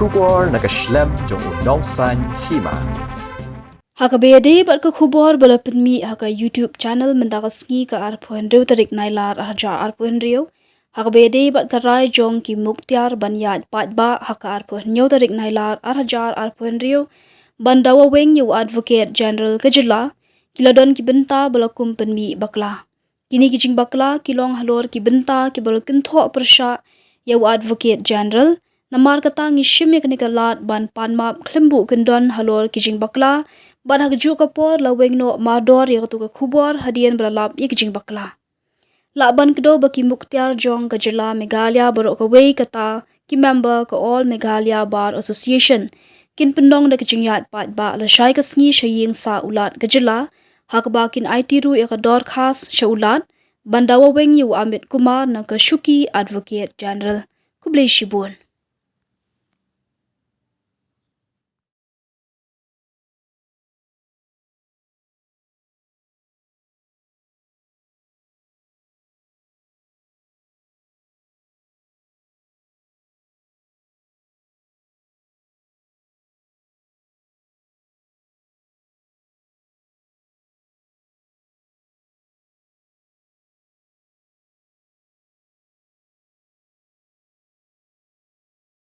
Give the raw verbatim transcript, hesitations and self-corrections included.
Khubor na ka shlem jong u nongsan hima. Ha kaba ïadei bad ka khubor ba la pynmih ha ka YouTube channel mynta ka sngi ka arphew hynriew tarik Nailar arhajar arphew hynriew. Ha kaba ïadei bad ka rai jong ki muktiar ban ïaid paidbah ha ka arphew hynñiew tarik Nailar arhajar arphew hynriew ban dawa weng ïa u Advocate General ka jylla, ki la don ki bynta ba la kum pynmih bakla. Kine ki jingbakla ki long halor ki bynta kiba la kynthoh pyrshah ïa u Advocate General. Namar kata ngi shim ïa kane ka lad ban pan map khlem buh kyndon halor ki jingbakla, bad ha kajuh ka por la weng noh mardor ïa katu ka khubor hadien ba la lap ïa ki jingbakla. Lah ban kdew ba ki muktiar jong ka jylla Meghalaya baroh kawei, kata ki member ka All Meghalaya Bar Association, kin pynlong da ka jingïaid paidbah lashai ka sngi sha ïing sah u Lat ka jylla, ha kaba kin aiti ruh ïa ka dorkhas sha u Lat ban dawa weng ïa u Amit Kumar na ka shuki Advocate General. Khublei shibun.